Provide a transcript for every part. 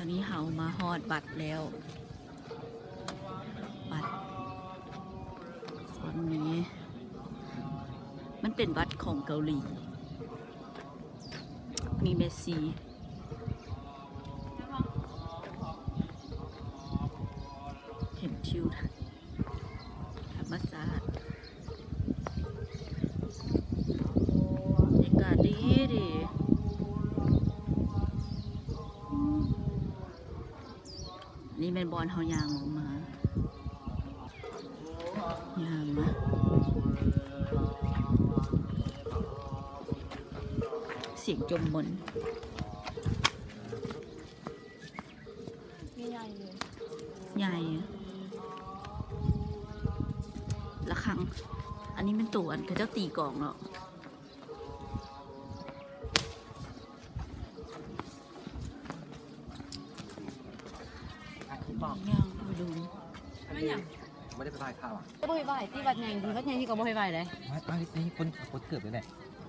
ຕອນນີ້ເຮົາມາຮອດວັດແລ້ວ ວັດ ວັດນີ້ ມັນເປັນວັດຂອງເກົາຫຼີ ມີແມ່ຊີ ເຫັນທິວ ທຳມະຊາດ ບັນຍາກາດດີດີ ນີ້ແມ່ນບ່ອນເຮົາຍ່າງລົງມາ ຍ່າງມາ ສຽງຈົມມົນ. ໃຫຍ່ເລີຍ ໃຫຍ່ ລະຄັງ ອັນນີ້ແມ່ນໂຕອັນເຂົາເຈົ້າຕີກອງເນາະ ຍ່າງໄປເບິ່ງ ບໍ່ໄດ້ໄປໄຫວ້ພະຫວາ ບໍ່ໄຫວ້ໄຫວ້ ທີ່ວັດໃຫຍ່ ທີ່ວັດໃຫຍ່ທີ່ກໍບໍ່ໄຫວ້ໄຫວ້ເດ້ ວັດ ວັດນີ້ຄົນ ຄົນເກີບເລີຍແຫຼະ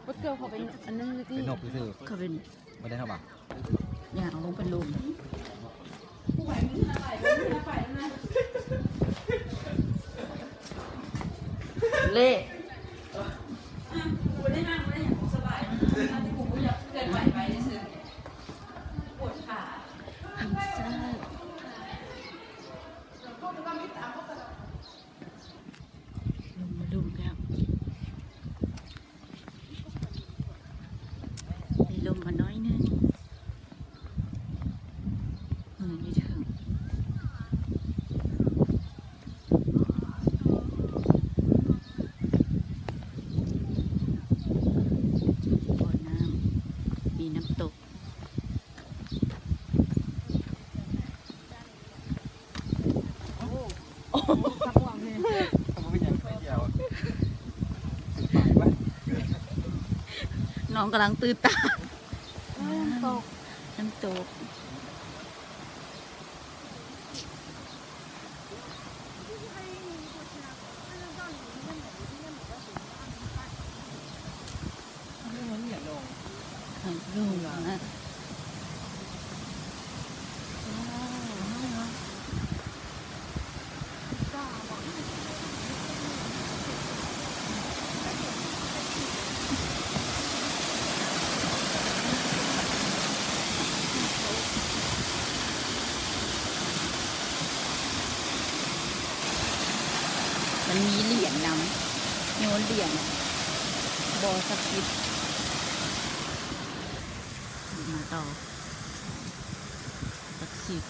ຄົນເກີບເຂົາເປັນອັນນັ້ນຢູ່ຕິ ເປັນນົກຊື່ໆ ເຂົາເປັນ ບໍ່ໄດ້ເຂົ້າມາ ຢ່າເອົາລົງເປັນລົມ ເລະ ບໍ່ໄດ້ນັ່ງ ບໍ່ໄດ້ຫຍັງ ສະບາຍ ທີ່ກູບໍ່ຢາກເຄື່ອນໄຫວໄປຊື່ ປວດຂາ ທຳມະຊາດ ລົງມາລຸ່ມແລ້ວ ໄດ້ລົມມາໜ້ອຍໜຶ່ງ ເບິ່ງຢູ່ເທິງ ບໍ່ນ້ຳ ມີນ້ຳຕົກ. ນ້ອງກຳລັງຕື່ນຕາ ນ້ຳຕົກ ນ້ຳຕົກ. ມັນມີຫຼຽນນຳ ໂຍນຫຼຽນ ບໍ່ສັກສິດ ມາຕໍ່ ສັກສິດ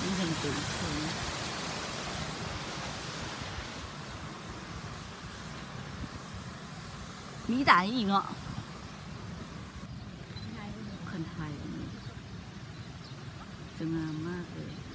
ນີ້ເຫັນເປັນຄົນ ມີຕາອີກເນາະ ຄັນໄທຈະງາມມາກເລີຍ.